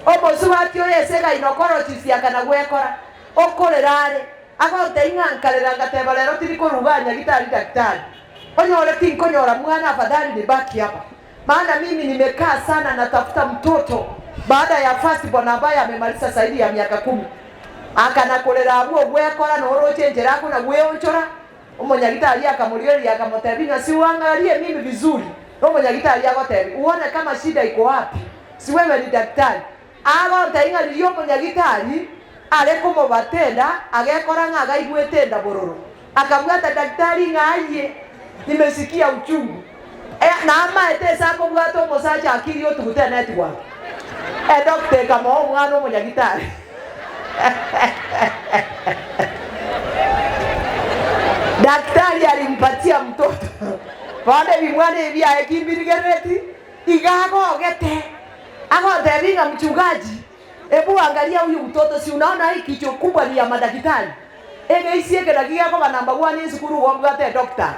Omosubati oyo ase gynecologist akana gwekora, okorera are, agontebia ng'a nkarera ngateba rero tiri koruga nyagitari daktari, onyore tinkonyora mwana afadhali nibaki hapa maana mimi nimekaa sana natafuta mtoto baada ya first born ambaye amemaliza zaidi ya miaka kumi. Akana korera abwo ogwekora noroche enchera akona gweonchora, Omonyagitari akamorigereria akamotebia ng'a si uangalie mimi vizuri, na omonyagitari agotebia uone kama shida iko wapi, si wewe ni daktari. Agontebia ng'a riria omonyagitari are komobata enda agekora ng'a agaigwete enda bororo, akabwata daktari ng'a ayie nimesikia uchungu. E, na amaete ase akobwata omosacha akiri otugute enetwork. Edoctor ekamoa omwana omonyagitari. Daktari alimpatia mtoto. Bono ebimwana ebi biaye ki mbirigerereti, iga agogete, agontebia ng'a mchungaji, ebu angalia huyu mtoto si unaona hii kichwa kubwa ni ya madaktari. Egeisi eke naki gekoba number one esukuru igo mbwate edoctor.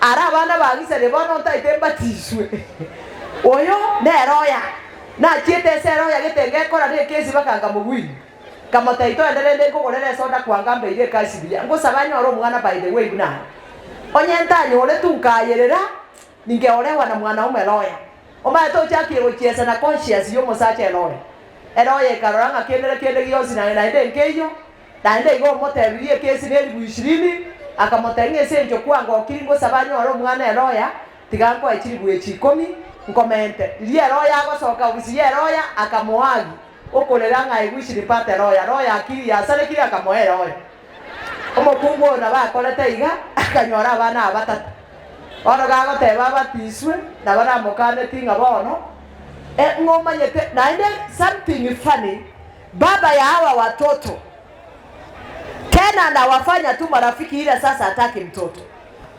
Ara abana ba Gisere bono ntaete mbatiswe. Oyo nere oya. Nachiete ase ere oya gete ngekora nekesi baka nkamogwini. Nkamotebia toende rende nkogorere esoda kwanga mbeire ekasi buya. Ngosaba nyore omwana by the way buna are. Onye ntanyoretu nkayerera ningeorewa na mwanaume lawyer. Omanyete ochakire gochiesa na conscious yomosacha elawyer. Elawyer ekarora ng'a kende kende gionsi naende nkeiyo. Naende igo omotebirie ekesi nelifu ishirini, akamotebia ng'a ase engencho kwangokiri ngosaba anyore omwana eroya, tiga nkoe chilifu echi ikomi, nkomente. Riria eroya agosoka ofisi y'eroya, akamoagia, okorera ng'a I wish nipate roya. Roya akiri yasarekire akamoa eroya. Omokungu oyo nabo akorete iga, akanyora abana aba batato. Bono gagoteba abatiswe, nabo namokaneti ng'a bono, ng'omanyete, naende something funny, Baba ya hawa watoto tena anawafanya tu marafiki ila sasa hataki mtoto.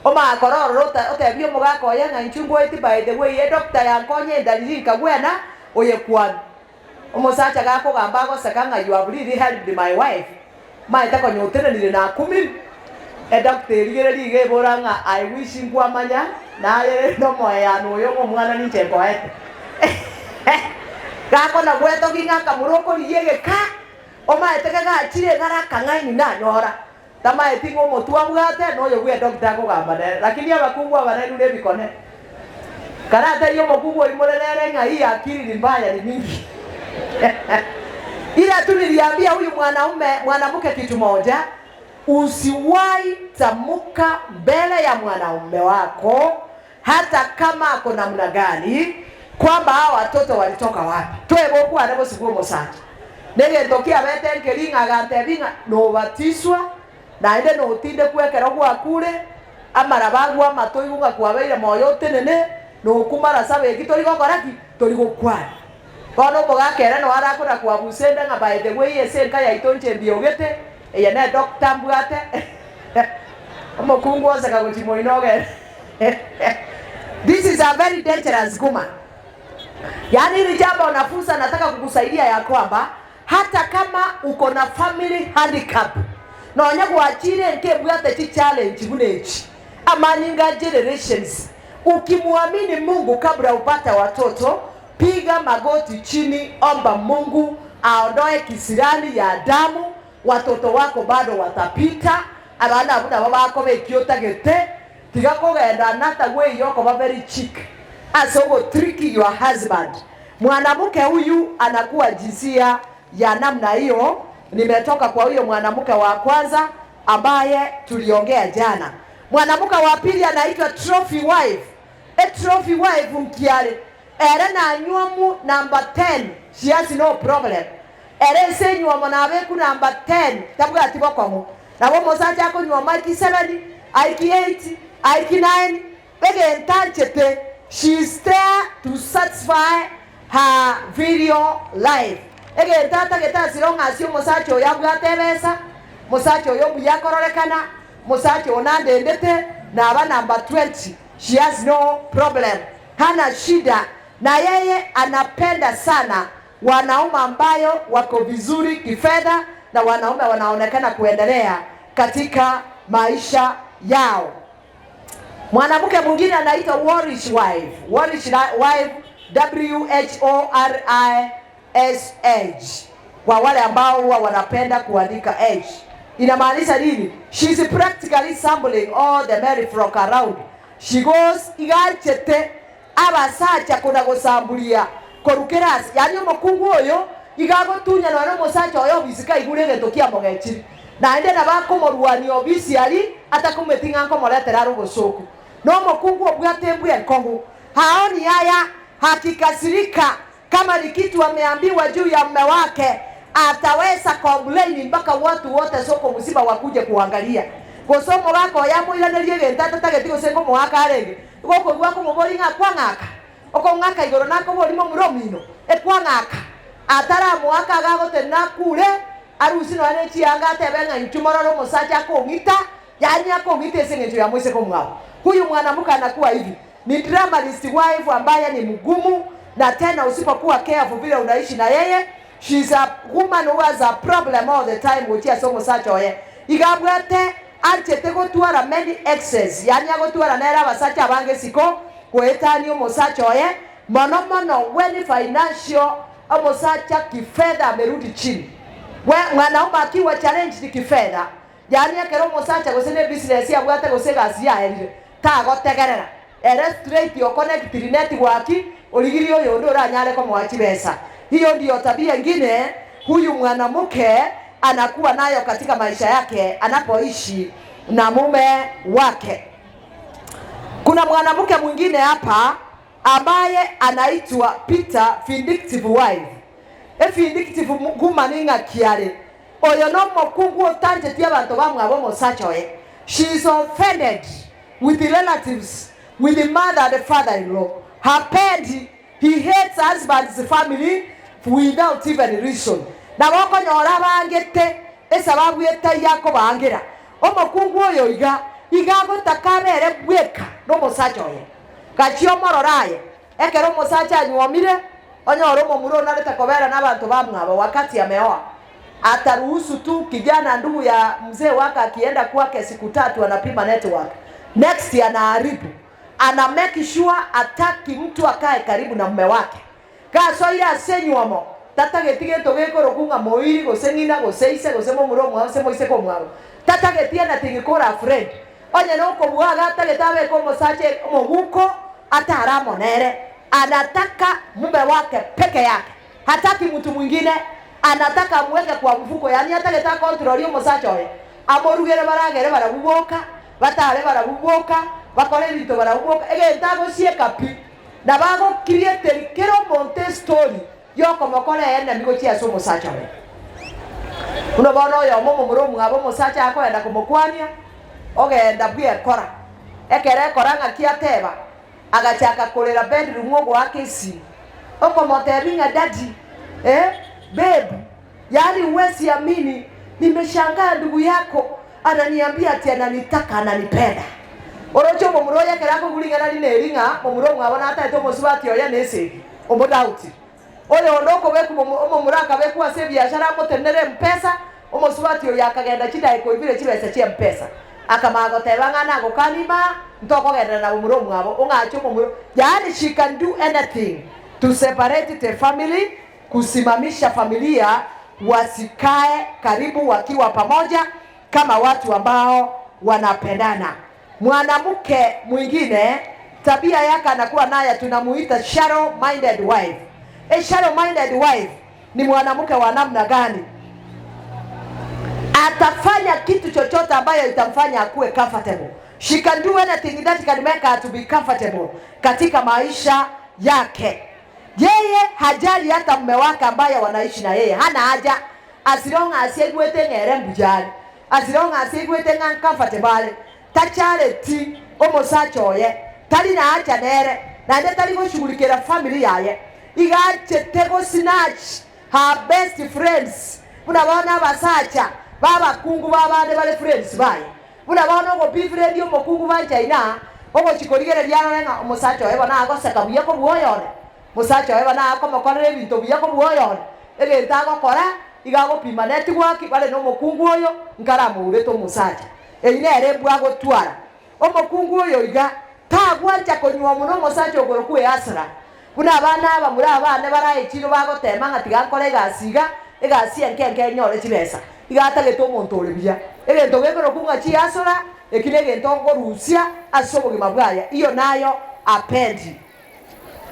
Omanye kora ororo otebie omogaka oye ng'a inche ngoeti by the way edoctor yankonya endalili nkagwena oye kwani. Omosacha gakogamba agoseka ng'a you have really helped my wife maete konya otenenire nakumire. Edoctor erigereria iga ebora ng'a I wish nkwamanya naye rende omoeyano oyo ng'a omwana ninche nkoete. Gakona gwetogia ng'a akamura okorigia egeka, omaete kegachire egara akang'aini nanyora. Tamaeti ng'a omotwe abwate noyo bwe edoctor akogamba nere. Lakini abakungu aba nainwe nebikone. Karatebie omokungu oimore nere ng'a hii akili ni mbaya ni mingi. Ila tu niliambia huyu mwanaume mwanamke kitu moja, usiwai tamuka mbele ya mwanaume wako hata kama ako namna gani kwamba hawa watoto walitoka wapi. Twebokwane bosio bwa omosacha. Negento kiabete nkeri ng'a agantebia ng'a nobatiswa naende notindekwa ekero gwakure, amaraba agwo amato oigwe ng'a kwabeire moyo otenene, nokumara saba eki tori gokora ki? Tori gokwana. Bono omogaka ere noyo arakona koabusa ende ng'a by the way ase enka yaito inche mbiogete, eye ne doctor mbwate, omokungu oseka gochia moino ogenda This is a very dangerous woman. Yaani hili jambo na fursa nataka kukusaidia ya kwamba hata kama uko na family handicap nonya gwachire enka ebwate chi challenge buna echi amanyinga generations ukimwamini Mungu kabla upate watoto piga magoti chini omba Mungu aondoe kisirani ya damu watoto wako bado watapita abana abwo nabo bakoba eki otagete tiga kogenda another way yokoba very chick ase ogotrick your husband Mwanamke huyu anakuwa jinsia ya namna hiyo. Nimetoka kwa huyo mwanamke wa kwanza ambaye tuliongea jana. Mwanamke wa pili anaitwa trophy wife. A trophy wife nkiare ere nanywomu number 10 she has no problem. Ere ense enywomo nabeku number 10 tabwati bokong'u. Nabo omosacha akonywoma aiki 7, aiki 8, aiki 9 Egento anchete, she is there to satisfy her video life. Egento atagete asire ong'asie omosacha oyo abwate ebesa, mosacha oyo mbuya akororekana, mosacha oyo nandendete, naba number 20, she has no problem, hana shida, na yeye anapenda sana wanaume ambayo wako vizuri kifedha na wanaume wanaonekana kuendelea katika maisha yao. Mwanamke mwingine anaitwa Warish wife. Warish wife, W H O R I S edge kwa wale ambao huwa wanapenda kuandika edge inamaanisha nini? She is practically sampling all the merry flock around she goes iganchete abasacha kona gosamburia korwa kera ase yaani omokungu oyo iga agotunya nonya omosacha oye obisi kaigure egento kiamogechire naende nabo akomorwania obisi aria atakumeti ng'a nkomoretera are obosoku na omokungu obwate embwa enkong'u haoni aya hakikasirika Kama ni kitu ameambiwa juu ya mme wake ataweza complain mpaka watu wote soko mzima wakuje kuangalia. Gose omogaka oye amoiranerie egento atatageti gose ngomoaka arenge, igo okoigwa akomoboria ng'a kwang'aka? Okong'aka igoro nakoboria momura omino, ekwang'aka? Ataramoaka iga agotenena akure, arusie nonya ne chianga atebe ng'a inchuo morore omosacha akong'ita, yaani akong'ita ase eng'encho ya moiseke omwabo. Huyu mwanamke anakuwa hivi. Ni dramalist wife ambaye ni mgumu na tena usipokuwa careful vile unaishi na yeye she is a woman who has a problem all the time gochia ase omosacha oye iga abwate anchete gotwara many exes yaani agotwara nere abasacha abange isiko goetania omosacha oye mono mono when financial omosacha kifedha amerudi chini we mwanaume akiwa challenged kifedha Yaani ekero omosacha gose ne business abwate gose egasi yaerire, tagotegerera. Ere straight o connectiri network origirie oyonde oranyare komoa chibesa. Hiyo ndiyo tabia ingine huyu mwanamke anakuwa nayo katika maisha yake anapoishi na mume wake. Kuna mwanamke mwingine hapa ambaye anaitwa Peter Vindictive Wife. E vindictive woman ing'aki are? Oyo nomokungu otancheti abanto bamwabo omosacha oye. She is offended with relatives, with the mother and father in law. Hapendi, he hates husband's family without even reason. Nabo okonyora abangete esababu etaiyo akobaangera. Omokungu oyo iga, iga agotaka abere bweka nomosacha oye. Gachia omorore aye, Ekero omosacha anyuomire, onyore omomura onarete kobera nabanto bamwabo wakati ameoa, ataruhusu tu kijana ndugu ya mzee wake akienda kwake siku tatu anapima network next anaharibu ana make sure ataki mtu akae karibu na mume wake gasoire ase enyuomo tatageti gento gekorokwa ng'a moiri gose ng'ina gose ise gose momura omwabo gose moiseke omwabo tatageti anything called a friend Onye nokobua iga atagete abeke omosacha omoguko atare amo nere, anataka mume wake peke yake, hataki mtu mwingine, anataka amweke kwa mfuko, yaani atagete akontrorie omosacha oye, amorugere baragere barabwo boka, batare barabwo boka, bakore ebinto barabwo boka, egento agosieka pi. Nabo agocreateri kera omonto estory yokomokora enemy gochia ase omosacha oye. Buna bono oyomo omomura omwabo omosacha akoenda komokwania, ogenda bwekora. Ekero ekora ng'aki ateba, agachaka korera bedroom ogoaka esimi, okomotebia ng'a daddy, eh, babe, yaani huwezi amini, nimeshangaa ndugu yako ananiambia ati ananitaka, ananipenda. Oroche omomura oye ekero akoigwa ring'ana rina eri ng'a momura omwabo nataete omosubati oye nesegi. Omodauti. Oyonde okobekwa omomura akabekwa ase ebiashara amotenenere M-pesa, omosubati oyo akagenda chidaeka oibire chibesa chia M-pesa. Akamanya goteba ng'a nagokanie imaa, ntokogenderera na momura omwabo, ong'ache omomura, yaani she can do anything to separate the family, kusimamisha familia wasikae karibu wakiwa pamoja kama watu ambao wanapendana. Mwanamke mwingine tabia yake anakuwa naye tunamuita shallow minded wife. A shallow minded wife ni mwanamke wa namna gani? Atafanya kitu chochote ambayo itamfanya akuwe comfortable. She can do anything that can make her to be comfortable katika maisha yake. Yeye hajali hata mume wake ambaye wanaishi na yeye, hana haja as long as aigwete ng'ere mbuya are. As long as aigwete ng'a ncomfortable are, tachareti omosacha oye, tari na haja nere, naende tari goshughulikera family yaye. Iga anchete go snatch her best friends, buna bono abasacha b'abakungu b'abande bare friends baye. Buna bono ogobefriendia omokungu banchaine aa, ogochia korigereria arore ng'a omosacha oye bono agoseka buya kobua oyone. Mosacha oye bono akomokorera ebinto buya kobua oyone, egento agokora, iga agopima network bare nomokungu oyo, nkaramourete omosacha. Eyio nere embwa agotwara. Omokungu oyo iga, tagwancha konyuomwa nomosacha okorokwa ehustler. Buna abana abamura abane barae echiro bagotema ng'a tiga nkore egasi iga, egasi enke enke nyore chibesa. Iga atagete omonto ore buya. Egento gekorokwa ng'a chiasora, eki negento okorusia ase obogima bwaye. Iyo nayo apendi.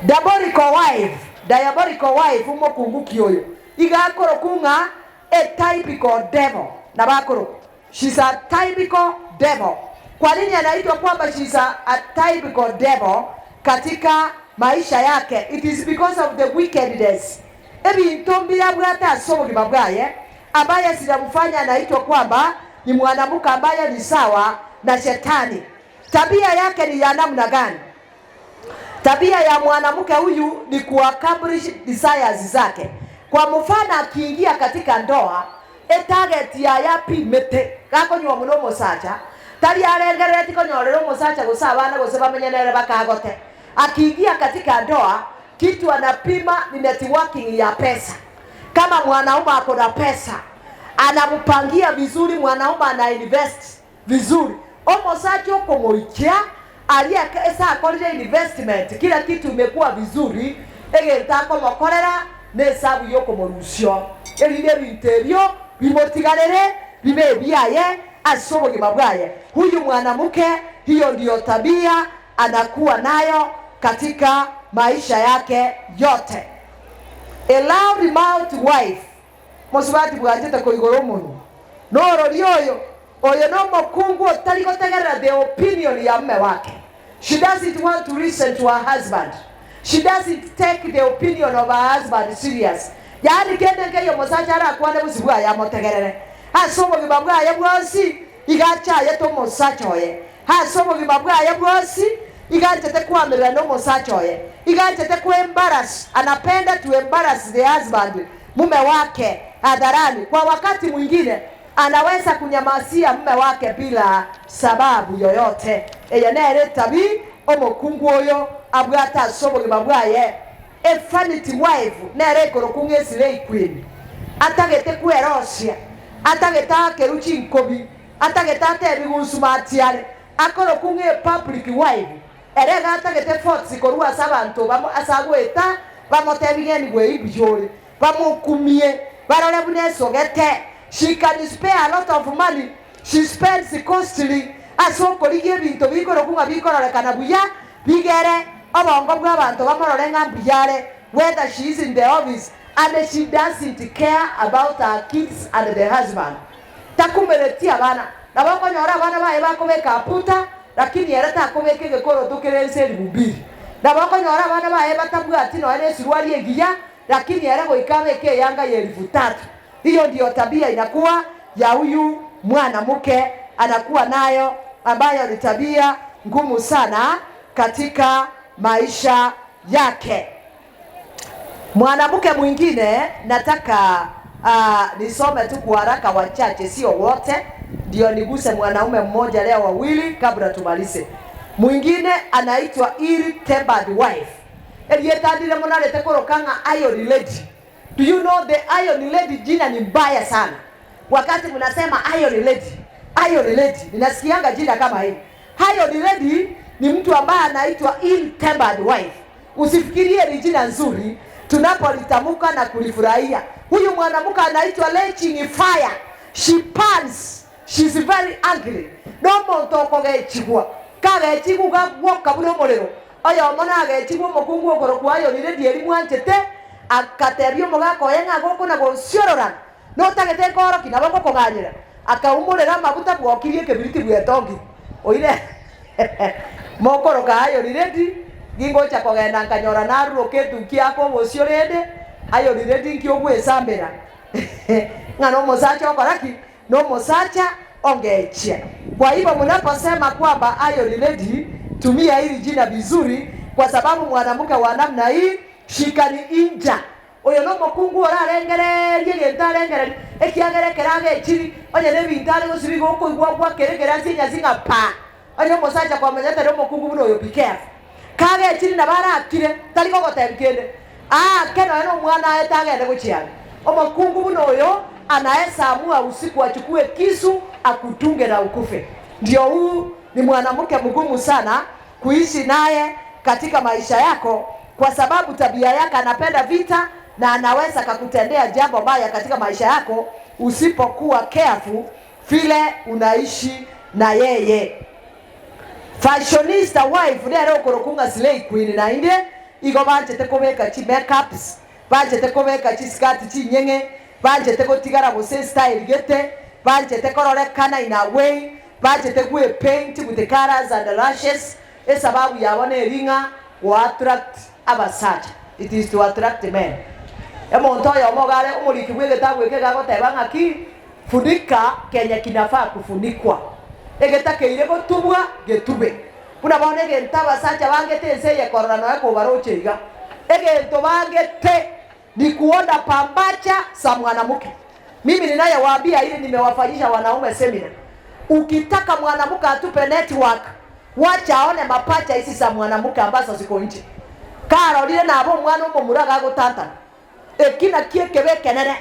Diabolical wife, diabolical wife omokungu ki oyo? Iga akorokwa ng'a a typical devil. Nabo akorokwa. She's a typical devil. Kwa nini anaitwa kwamba she's a, a typical devil katika maisha yake? It is because of the wickedness. Ebinto mbire abwate ase obogima bwaye ambaye zinamufanya anaitwa kwamba ni mwanamuke ambaye ni sawa na shetani. Tabia yake ni ya namna gani? Tabia ya mwanamuke huyu ni kuaccomplish desires zake. Kwa mfano akiingia katika ndoa, etarget yaye apimete gakonywa buna omosacha, tari arengerereti konyorera omosacha gose abana gose bamenye nere bakagote. Akiingia katika ndoa, kitu anapima ni networking ya pesa. Kama mwanaume ako na pesa, anampangia vizuri, mwanaume ana invest vizuri. Omosacha okomoikia aria ase akorire investment, kila kitu imekuwa vizuri, egento akomokorera nesabu yokomorusia oo, erinde ebinto ebio bimotigarere bibe ebiaye ase obogima bwaye. Huyu mwanamuke hiyo ndiyo tabia anakuwa nayo katika maisha yake yote. A loud mouth wife Mosubati bwanchete koigora omonwa norori oyo, oyo nomokungu otari gotegerera the opinion ya mume wake. She doesn't want to listen to her husband. She doesn't take the opinion of her husband serious. Yaani kende nkeiyo omosacha arakwane bosio bwaye amotegerere. Ase obogima bwaye bwonsi iga achayete omosacha oye. Ase obogima bwaye bwonsi iga anchete koamererana nomosacha oye. Iga anchete ko embarrass, anapenda to embarrass the husband mume wake hadharani. Kwa wakati mwingine anaweza kunyamasia mume wake bila sababu yoyote. Eye nere etabi omokungu oyo abwate ase obogima bwaye. A vanity wife nere ekorokwa ng'a eslay queen, atagete kwerosia, atagete aakerwe chinkobi, atagete atebi gunsumati are, akorokwa ng'a a public wife, Ere iga atagete forts korwa ase abanto bamo ase agoeta, bamotebi ng'eni bwei buya ore, bamokumie, barore buna esogete. She can spare a lot of money, she spends costly ase okorigia ebinto bikorokwa ng'a bikororekana buya, bigere obongo bw'abanto bamorore ng'a mbuya are, whether she is in the office and she doesn't care about her kids and the husband. Takumereti abana. Nabo okonyora abana baye bakobeka aputa, lakini ere takobeka egekoroto kere ense elifu mbili. Nabo okonyora abana baye batabwati nonya nesuruari engiya, lakini ere goika abeke eyanga ya elifu tatu. Hiyo ndiyo tabia inakuwa ya huyu mwanamuke anakuwa nayo, ambayo ni tabia ngumu sana katika maisha yake. Mwanamke mwingine nataka uh, nisome tu kwa haraka wachache, sio wote, ndio niguse mwanaume mmoja leo wawili kabla tumalize. Mwingine anaitwa ill tempered wife erietandire munarete koroka ng'a iron lady. Do you know the iron lady jina ni mbaya sana. Wakati mnasema iron lady, iron lady, ninasikianga jina kama hili. Iron lady ni mtu ambaye anaitwa ill tempered wife. Usifikirie ni jina nzuri tunapolitamka na kulifurahia. Huyu mwanamke anaitwa raging fire. She burns. She's very angry. Nomonto okogechigwa. Kagechigwa gagwoka buna omorero. Oyomo nagechigwa omokungu okorokwa Iron Lady eria mwanchete, agatebia omogaka oye ng'a gokona gonsiororana, notagete nkooroki nabo ngokoganyera. Akaumorera amaguta bwokirie ekebiriti bwetongire. Oire Mokoroka Iron Lady, gingocha kogenda nkanyora naruroka etukia ake obosio rende, Iron Lady nki ogwesambera ng'a nomosacha okora ki? Nomosacha ongechia. Kwa hivyo mnaposema kwamba Iron Lady, tumia hili jina vizuri kwa sababu mwanamke wa namna hii she can injure Oyo nomokungu orarengererie egento arengererie, ekiagera ekero agechiri, onye nebinto are gosibia igo okoigwa gwakera ekerasi enyasi ng'a paa. Onye omosacha kwamanyete are omokungu buna oyo be careful. Kagechiri nabo arakire, tari gogotebia kende. Aake nonya nomwana aye tagende gochia are. Omokungu buna oyo anaesa amua usiku achukue kisu akutunge na ukufe. Ndio huu ni mwanamke mgumu sana kuishi naye katika maisha yako. kwa sababu tabia yake anapenda vita na anaweza akakutendea jambo baya katika maisha yako usipokuwa careful vile unaishi na yeye. Fashionista wife nere okorokwa ng'a slay queen naende igo banchete kobeka chi makeups, banchete kobeka chiskati chinyeng'e, banchete gotigara gose estyle gete, banchete kororekana in a way, banchete gwepaint with colours and lashes, esababu yabo neri ng'a go attract abasacha, it is to attract men. Omonto oyomo iga are omoriki bw'egetabu eke iga agoteba ng'aki, Funika kenye kinafaa kufunikwa, egetakeire gotubwa getube. Buna bono egento abasacha bangete ense eye korora nonya kobaroche iga, egento bangete ni kuona pambacha za mwanamke. Mimi ninayewaambia hili nimewafanyisha wanaume semina. Ukitaka mwanamke atupe network, wacha aone mapacha hizi za mwanamke ambazo ziko nje. Karorire nabe omwana omomura gagotantana. Eki nakio ekebe ekenene,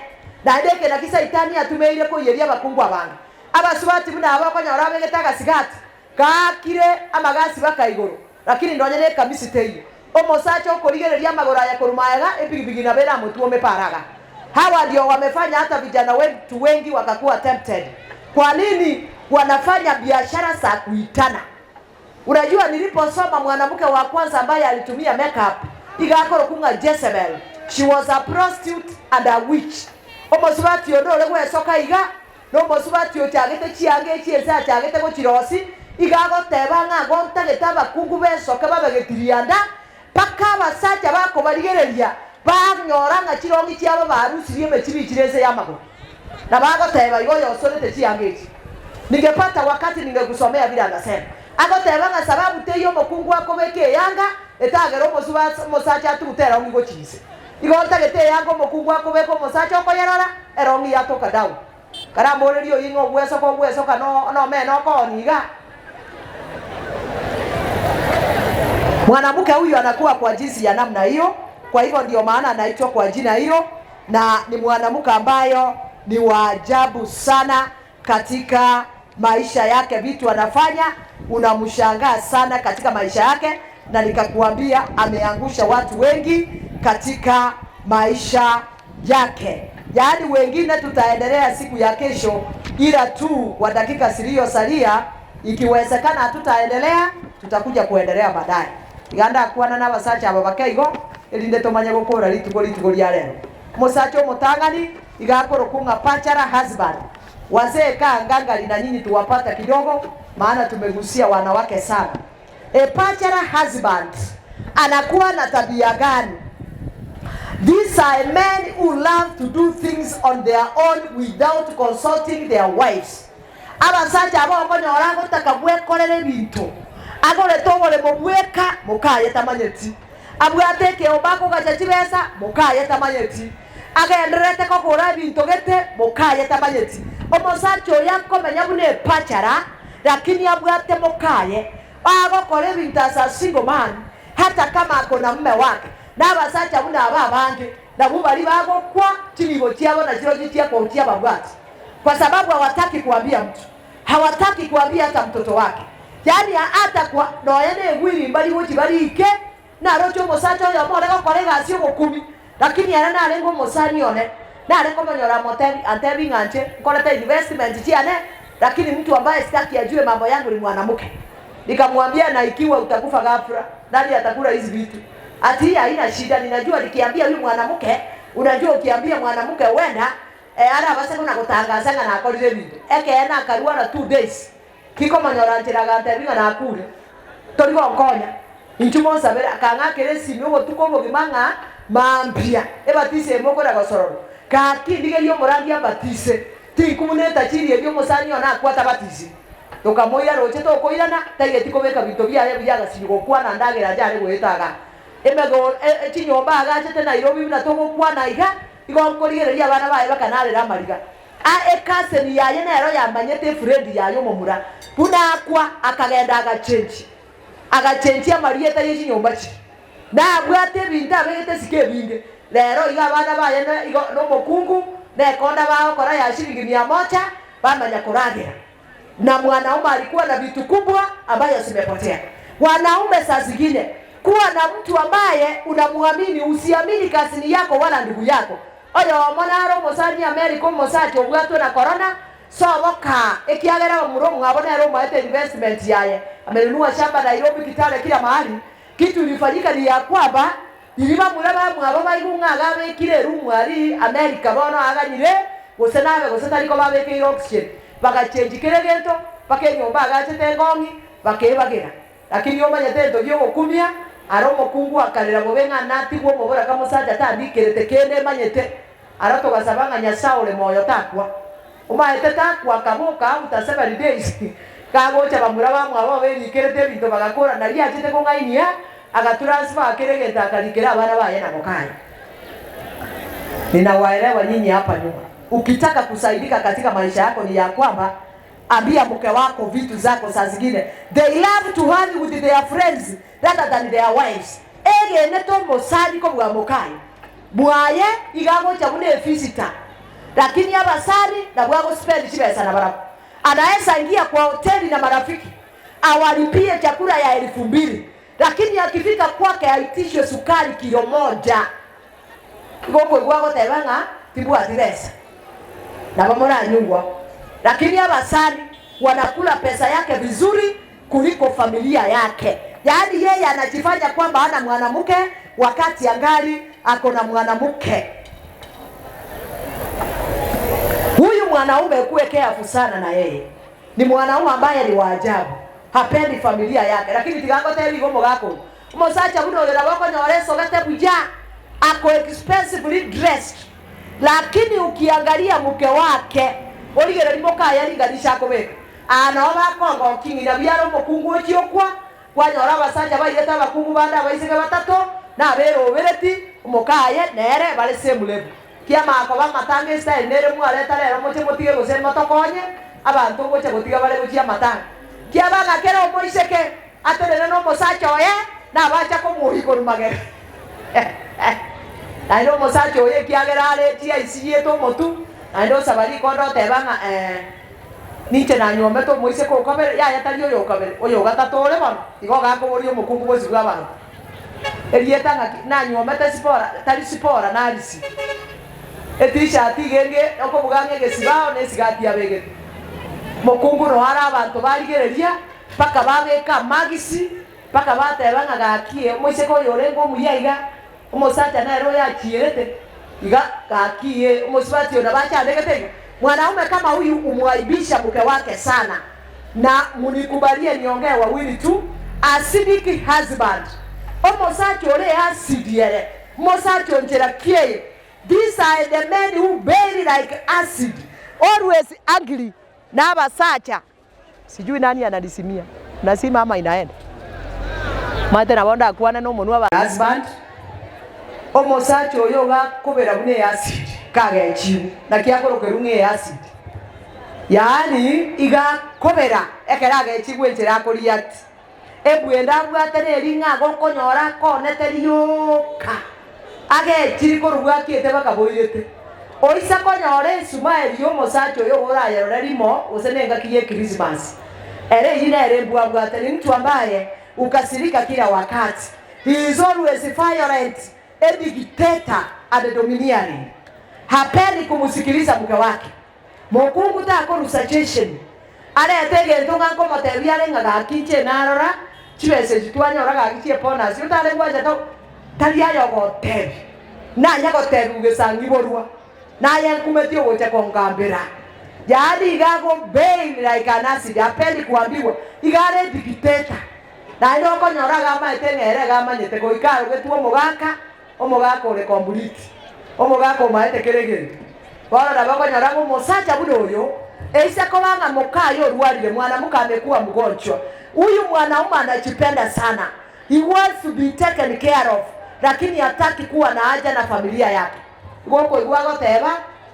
naende eke nakio Saitani atumeire koiyeria abakungu abange. Abasubati buna aba okonyora abegete agasigati gaakire amagasi baka igoro, lakini nonye nekamisi teiyo. Omosacha okorigereria amagoro aye korwa magega, epigipigi nabo eramotwome paraga. Hawa ndio wamefanya hata vijana wetu wengi wakakuwa tempted. Kwa nini wanafanya biashara za kuitana? Unajua niliposoma mwanamke wa kwanza ambaye alitumia make up iga akorokwa ng'a Jezebel, she was a prostitute and a witch. Omosubati onde ore gwesoka iga nomosubati ochagete chianga echi ense achagete gochirosi, iga agoteba ng'a gontagete abakungu besoke babe getirianda, mpaka abasacha bakobarigereria banyora ng'a chirong'i chiabo barusirie emechibi chire ense y'amagoro. Nabo agoteba igo oyosorete chianga echi, Ningepata wakati ningekusomea vile anasema. Agoteba ng'a sababu teiyo omokungu akobeka eyanga etagere omosuba omosacha atugute erong'i gochia inse. Igo ntagete eyanga omokungu akobeka omosacha okoyerora, erong'i yatoka down. Karamborerie oyio ng'a ogwesoka ogwesoka no nomene okooni iga. Mwanamke huyu anakuwa kwa jinsi ya namna hiyo, kwa hivyo ndio maana anaitwa kwa jina hilo, na ni mwanamke ambayo ni wa ajabu sana katika maisha yake, vitu anafanya unamshangaa sana katika maisha yake, na nikakuambia ameangusha watu wengi katika maisha yake. Yaani wengine tutaendelea siku ya kesho, ila tu kwa dakika zilizosalia, ikiwezekana hatutaendelea, tutakuja kuendelea baadaye. Iga ndakwana na abasacha aba bake igo, erinde tomanye gokora rituko rituko ria rero. Omosacha omotang'ani iga akorokwa ng'a bachelor husband. Wazee kaa ngangari na nyinyi tuwapata kidogo, maana tumegusia wanawake sana. A bachelor husband anakuwa na tabia gani? These are men who love to do things on their own without consulting their wives. Abasacha aba okonyora agotaka bwekorera ebinto, agorete oboremo bweka, mokaye tamanyeti. Abwate ekeombe akogacha chibesa, mokaye tamanyeti. Agendererete kogora ebinto gete, mokaye tamanyeti. Omosacha oyo akomenya buna epachara, lakini abwate mokaye. Agokora ebinto as a single man, hata kama ako na mume wake. Nabasacha buna aba abange, nabwo baria bagokwa, chinibo chiabo nachirochio chiakogochia ababwati, kwa sababu hawataki kuambia mtu, hawataki kuambia hata mtoto wake, yaani hata kwa nonya negwirimba rigochia barike, naroche omosacha oyomo ore gokora egasi ogokumia, lakini ere narenge omosani one, nare komonyora amotebi antebi ng'a inche nkorete investment chiane, lakini mtu ambaye sitaki ajue mambo yangu ni mwanamke. Nikamwambia na ikiwa utakufa ghafla, nani atakula hizi vitu? Ati hii haina shida, ninajua nikiambia huyu mwanamke, unajua ukiambia mwanamke wenda eh, arabase kona gotangaza ng'a nakorire ebinto. Ekeene akarwara 2 days, kikomonyora nchera agantebia ng'a nakure, tori gonkonya. Inchuo monsabere, akang'akera esimi obotuko obogima ng'a mambia ebatisi eye mokona gosororwa. Gaki ndigerie omorandia ambatise, tinkumuna etachiri eria omosani one akwe atabatisi. Tokamoira roche tokoirana, taigeti kobeka binto biaye buya agasinywa gokwana ndagera aye are goeta igaa. Emego chinyomba agachete Nairobi buna togokwana iga, igo nkorigereria abana baye bakanarera amariga. A Ekaseni yaye nero yamanyete efuredi yaye omomura buna akwa akagenda agachenchia agachenchia amarieta ye chinyomba chiria. Nabwate ebinto abegete esiko ebinge. Rero iga abana baye na igo nomokungu nekonda bagokora ya shilingi mia moja bamanya koragera. Na mwanaume alikuwa na vitu kubwa ambayo zimepotea. Wanaume saa zingine. Kuwa na mtu ambaye unamuamini, usiamini cousin yako wala ndugu yako. Oyomo nare omosani America omosacha obwatwe na corona, sobo kaa, ekiagera bamura omwabo nere omoete investment yaye, amenunua shamba Nairobi, Kitale kila mahali, kitu ilifanyika ni ya kwamba riria bamura bamwabo baigwe ng'a iga abekire eroom aria America bono aganyire gose nabe gose tari koba abekeire oxygen, bagachengi kera egento mpaka enyomba agachete engong'i bakebagera. Lakini omanyete egento gi'ogokumia, ara omokungu akarera bobe ng'a natigwe omoboraka mosacha tandikerete kende manyete. Ara togasaba ng'a Nyasae ore moyo takwa. Omaete takwa akaboka after seven days kagocha bamura bamwabo berikerete ebinto bagakora nario achete kong'ainia agatransfer kera egento akarikera abana baye na mokaye. Ninawaelewa nyinyi hapa nyuma. Ukitaka kusaidika katika maisha yako ni ya kwamba Ambia mke wako vitu zako saa zingine they love to hang with their friends rather than their wives. Egenete omosani kobua mokaye bwaye iga agocha buna evisitor lakini abasani nabwo agospend chibesa nabarabwo. Anaeza ingia kwa hoteli na marafiki awalipie chakula ya elfu mbili lakini akifika kwake aitishwe sukari kilo moja. Igo okoigwa agoteba ng'a tibwati besa, nabo moranyigwa. Lakini abasani wanakula pesa yake vizuri kuliko familia yake. Yaani yeye anajifanya kwamba hana mwanamke wakati angali ako na mwanamke. Huyu mwanaume kuwe careful sana na yeye. Ni mwanaume ambaye ni wa ajabu, hapendi familia yake, lakini tiga ngotebi igo omogaka oyo. Omosacha buna oyo nabo okonyora esogete buya, ako expensively dressed, lakini ukiangalia mke wake, origereria mokaye ringanisha akobeka. Aa nao bakongokia ng'ina biara omokungu ochia okwa, kwanyora abasacha bairete abakungu bande abaiseke batato, na aberobereti, omokaye nere bare same level. Kiamanya koba amatanga estyle nere mwareta rero moche motige gose motokonye abanto ngocha gotiga bare gochia amatanga. Kiaba ng'a kera omoiseke atenene nomosacha oye nabacha komoyia korwa magega. Naende omosacha oyo ekiagera are chiaisiyiete omotu naende osaba rikondo oteba ng'a eh ninche nanyuomete omoiseke okabere yaya tari oyo okabere oyo ogatato ore bono igo gakoboria omokungu bosio bw'abanto. Erieta ng'aki nanyuomete Sipora, tari Sipora, Narisi. Etishati iga enge okobuga ng'a egesibao na esigati abegete. Mokungu noyo are abanto barigereria mpaka babeka amagisi, mpaka bateba ng'a gaki omoiseke oyo orenge omuya iga, omosacha nere oyo achierete iga gaki ee, omosubati oyo nabo achandegete iga. Mwanaume kama huyu humwaibisha mke wake sana. Na munikubalie niongee wawili tu, acidic husband, omosacha ore acid ere, mosacha onchera kieye, these are the men who bail like acid, always angry na abasacha, sijui nani ananisimia, nasima ama inaenda? Omanyete nabo ndakwane nomonwe aba husband, omosacha oyo iga akobera buna eacid kagechiwe, naki akorokerwa ng'a eacid. Yaani iga akobera ekero agechigwa enchera akoria ati, Embwa ende abwate neri ng'a gokonyora akonete rioka, agechiri korwa akiete bakaboirete. Oise konyora esuma eri y'omosacha oyo iga orayerore rimo gose nengaki ye Christmas. Ere eyio nere embwa abwate ni mtu ambaye hukasirika kila wakati. He is always violent, a dictator and domineering. Hapendi kumusikiliza mke wake. Mokungu takorwa suggestion, arete egento ng'a nkomotebia are ng'a gaki inche narora chibesa echi twanyora gaki chie bonus otare gwancha to tari aye ogotebia nanya gotebiwa gesang'i borwa naye nkumetie ogocha kongambera yaani iga ago bail like an acid hapendi kuambiwa iga are dictator naende okonyora iga amaete ng'a ere iga amanyete goika arogetwe omogaka Omogaka ore complete, omogaka omaete kera egento. Bono nabo okonyora ng'a omosacha buna oyo, eise koba ng'a mokaye orwarire, mwanamuke amekuwa mgonjwa. Huyu mwanaume anajipenda sana, he wants to be taken care of, lakini hataki kuwa na haja na familia yake. Igo okoigwa agoteba,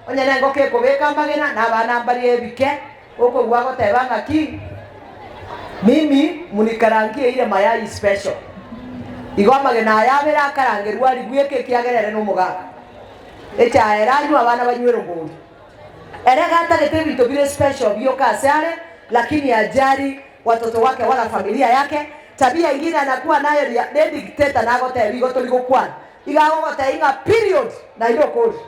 onye nengoko ekobeka amagena, na abana mbarie ebike, okoigwa agoteba ng'aki, Mimi munikarangie ile mayai special. Igo amagena aya abere akarangerwa arigwe eke ekiagera ere nomogaka. Echae ere anywe abana banywe erongori. Ere iga atagete ebinto bire special bioka ase are lakini ajali watoto wake wala familia yake. Tabia ingine anakuwa nayo ria ne dictator nagotebia igo tori gokwana. Iga agogotebia ng'a period naende okorire.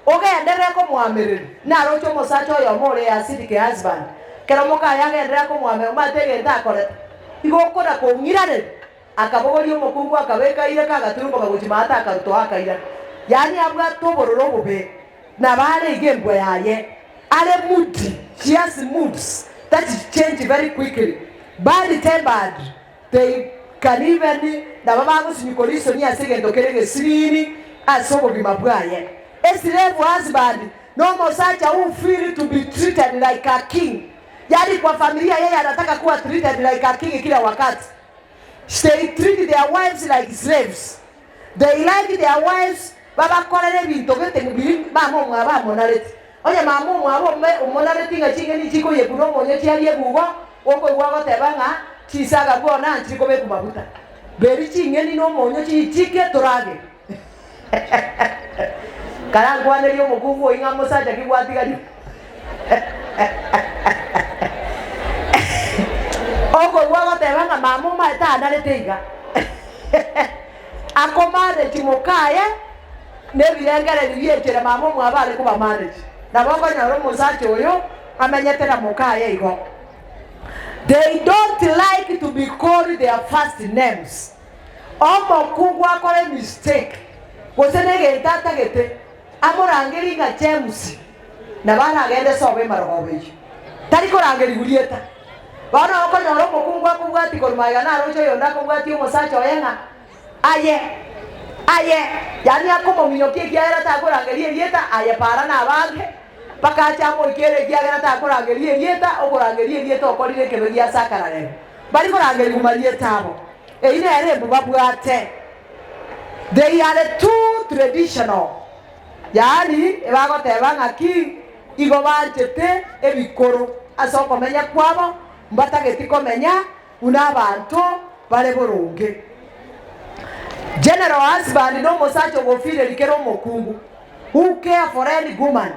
Ogenderere komoamereria. Naroche omosacha oyomo ore acidic husband, kero mokaye agenderera komoamereria omanyete egento akorete, igo okona kong'iraneria, akabogoria omokungu akabeka ireka agaturumboka gochia maate akarutwa oo akairana. Yaani abwate obororo obobe, nabo are iga embwa yaye, are moody, she has moods that change very quickly, bad tempered. They can even nabo bagosinywa risoni ase egento kere egesiriri ase obogima bwaye. A slave husband nomosacha who feel to be treated like a king, yaani kwa familia yeye anataka kuwa treated like a king kila wakati. They treat their wives like slaves. They like their wives babakorere ebinto gete biri mama omwabo amonareti. Onye mama omwabo ome omonareti ng'a ching'eni chikoyekwa na omonyo chiaria ebugo, okoigwa agoteba ng'a chinsaga bwona nchiri kobekwa maguta. Beri ching'eni na omonyo chiichike toragere. Karankwanerie omokungu oyio ng'a mosacha ki gwatigaria. Okoigwa agoteba ng'a mama omaete anarete iga. Akomanage mokaye nebirengererio bi'enchera mama omwabo are kobamanage. Nabo okonyora omosacha oyo amenyete na mokaye igo. They don't like to be called their first names. Omokungu akore mistake gose negento atagete amorangerie ng'a James nabo aragende sobo emarogoba eyio. Tari korangerigwa rieta. Bono okonyora omokungu akobwatia korwa magega naroche oyonde akobwatia omosacha oye ng'a aye, aye, yaani akomominyokia ekiagera takorangeria erieta, aye para nabange, mpaka ache amoikere ekiagera takorangeria erieta, okorangeria erieta okorire ekebe gia sakararebe. Mbari korangerigwa marieta abo. Eyio nere embu babwate. They are too traditional. Yaani ebagoteba ng'aki igo banchete ebikoro ase okomenya kwabo, mbatageti komenya buna abanto bare boronge. General husband nomosacha ogofireria kera omokungu, who care for any woman,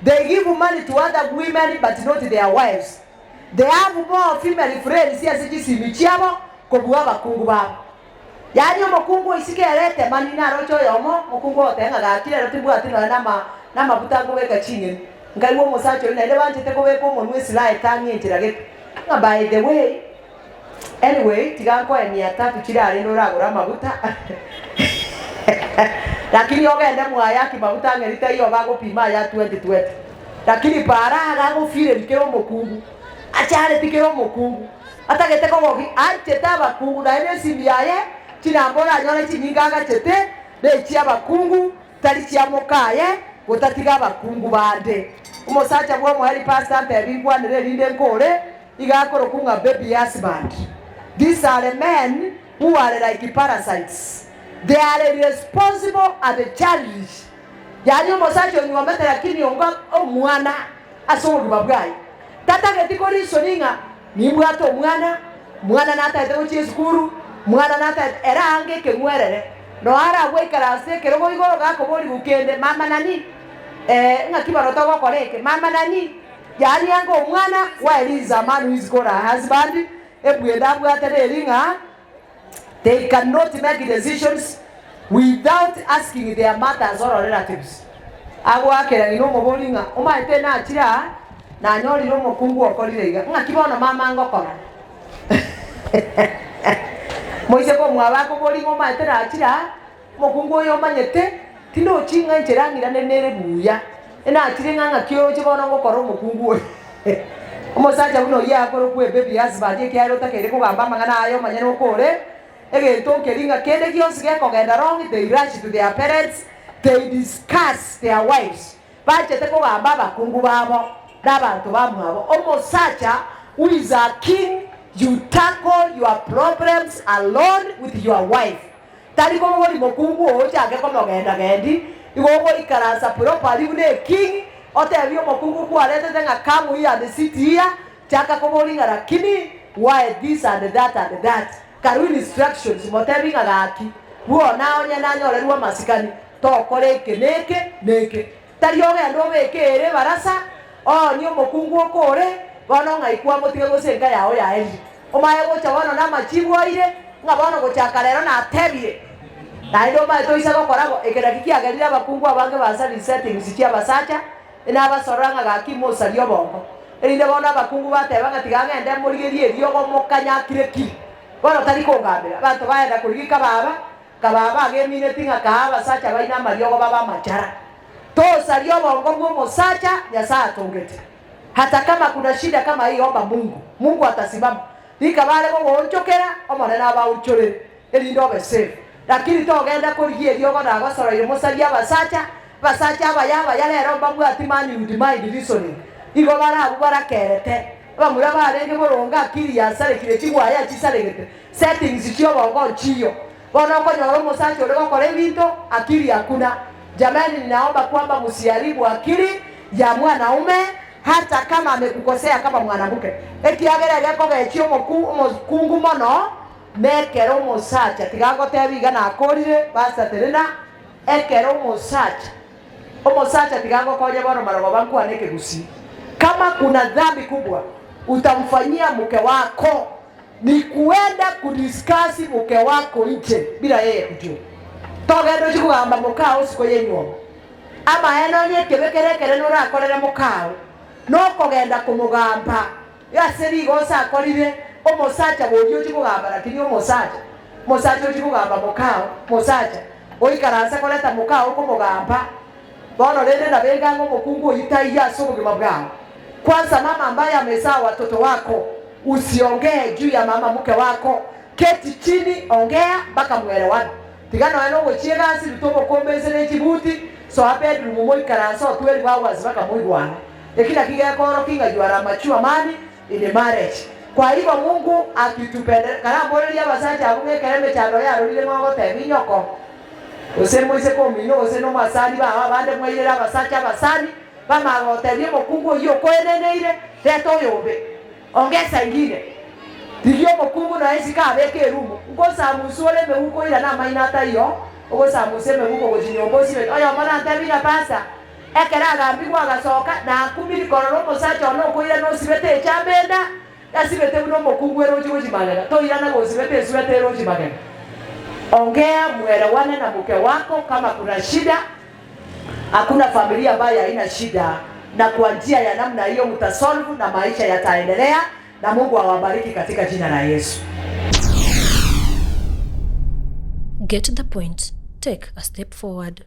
they give money to other women but not their wives, they have more female friends ase chisimi chiabo kobua abakungu babo. Yaani omokungu oisiko ere etemani naroche oyomo, omokungu ogoteba ng'a gaki rero timbwati nonya nama namafuta nkobeka ching'eni. Nkaigwa omosacha oyio naende banchete kobeka omonwa esilaha etang'e enchera gete. Ng'a by the way, anyway tiga nkoe mia tatu chire aria rende oragore amaguta lakini ogende mwaye aki maguta ang'e taiyo bagopima aya 2020. Lakini para iga agofireri kera omokungu, achareti kera omokungu. Atagete kogokia, anchete abakungu, naende esimi yaye chinamba oranyore chinyinge agachete nechi'abakungu, tari chia mokaye, gotatiga abakungu bande. Omosacha bw'omoerio pastor antebi nkwanere erinde nkore, iga akorokwa ng'a baby husband. These are men who are like parasites. They are irresponsible and childish. Yaani omosacha onyuomete lakini onga omwana ase obogima bwaye. Tatageti korisoni ng'a nimbwate omwana, mwana natagete gochia esukuru, mwana natagete, ere aange ekeng'werere, noe aragwe aikaranse ekerogo igoro gakoborigwa kende, mama nani? Eh, ng'aki bono togokora eke, mama nani? Yaani ange omwana, while he is a man who is called a husband, ebwende abwate neri ng'a They cannot make decisions without asking their mothers or relatives. Agoakera ng'ina omobori ng'a omaete nachire aa nanyorire omokungu okorire iga, ng'aki bono mama ngokora? Moiseke omwabo akobori ng'a omaete nachire aa, omokungu oyo omanyete tindochi ng'a enchera ang'irane nere buya, enachire ng'a ng'aki oroche bono ngokora omokungu oyo. Omosacha buna oyio akorokwa ebaby husband ekiagera otakeire kogamba amang'ana aya omanye nokore egento nkeri ng'a kende gionsi gekogenda wrong they rush to their parents they discuss their wives bachete kogamba abakungu babo na abanto bamwabo omosacha who is a king you tackle your problems alone with your wife Tari kobori mokungu oo ochake komogenda-gendi, igo ogoikaransa properly buna eking, otebie omokungu kwaretete ng'a come here and sit here, chaka kobori ng'a lakini why this and that and that, karue instructions motebi ng'a gaki bwona onye nanyorerwe amasikani tokora eke na eke na eke. Tari ogende obeke ere ebarasa, oonie omokungu okore, bono ng'ai kwamotiga gose enka yao yaerire. Omaye gocha bono namachibu aire, ng'a bono gochaka rero natebire. Naende omanyete oise gokora bo, eke naki kiagerire abakungu abange bansarire settings chi'abasacha, inabasorora ng'a gaki mosarie obongo. Erinde bono abakungu bateba ng'a tiga ng'ende morigerie eriogo mokanyakire ki. Bono tari kongambera. Abanto baenda korigia kababa, kababa agemineti ng'a kaa abasacha baino amariogo babe amachara. Tosaria obongo bw'omosacha Nyasae atongete. Hata kama kuna shida kama hii omba Mungu, Mungu atasimama. Rika bare gogoonchokera, Omonene abaonchorere, erinde obe safe. Lakini togenda korigia eriogo nagosoroire mosarie abasacha, abasacha abaya abaya rero mbabwati manhood mind reasoning. Igo bare abwo barakerete. Abamura barenge boronge akili yasarekire chigwaya chisaregete, settings chi'obongo nchiyo. Bono okonyora omosacha ore gokora ebinto akili hakuna. Jameni ninaomba kwamba msiharibu akili ya mwanaume hata kama amekukosea kama mwanamke, ekiagera egekogechia omoku omokungu mono nekero omosacha tiga ngotebi iga nakorire pastor terena ekero omosacha omosacha tiga ngokonye bono marogoba nkwane ekegusii kama kuna dhambi kubwa utamfanyia mke wako Ni kuenda kudiscuss mke wako inche bila yeye kujua. Togenda ochie kogamba mokao isiko y'enywomo. Amaene onye ekebe kere ekenene orakorere mokao, nokogenda komogamba ase rigoso akorire, omosacha boria ochie kogamba lakini omosacha, omosacha ochie kogamba mokao, mosacha oikaranse koreta mokao okomogamba, bono rende nabo enga ng'a omokungu oyio taiyo ase obogima bwao. Kwanza mama ambaye amezaa watoto wako Usiongee juu ya mama mke wako, keti chini ongea mpaka mwelewane. Tiga nonya nogochia egasi ruta obokombe inse ne chibuti, soa bedroom moikaranse o 12 hours mpaka moigwane. Eki naki gekoorokia ng'a you are a mature man in marriage. Kwa hivyo Mungu akitupende karamborerie abasacha abwo ng'a ekero emechando yarorire ng'a ogotebia inyoko gose moiseke omino gose nomwasani bao abande mwairere abasacha abasani bamanya gotebia omokungu oyio okoeneneire reta oyombe. Ongesa ingine, rigia omokungu na esike abeke erumu, nkosamusa ore emeguko oirane amaino ataiyo, ogosamusa emeguko gochia nyomba osibete. Oyomo nantebie ng'a Pastor, ekero agambigwe agasoka, nakumiri korora omosacha one okoirana osibete echamba enda, yasibete buna omokungu eroche gochia magega, toirana gosibete esweta eroche magega. Ongea mwelewane na mke wako kama kuna shida. Hakuna familia ambayo haina shida, na kwa njia ya namna hiyo mtasolve na maisha yataendelea, na Mungu awabariki katika jina la Yesu. Get the point, take a step forward.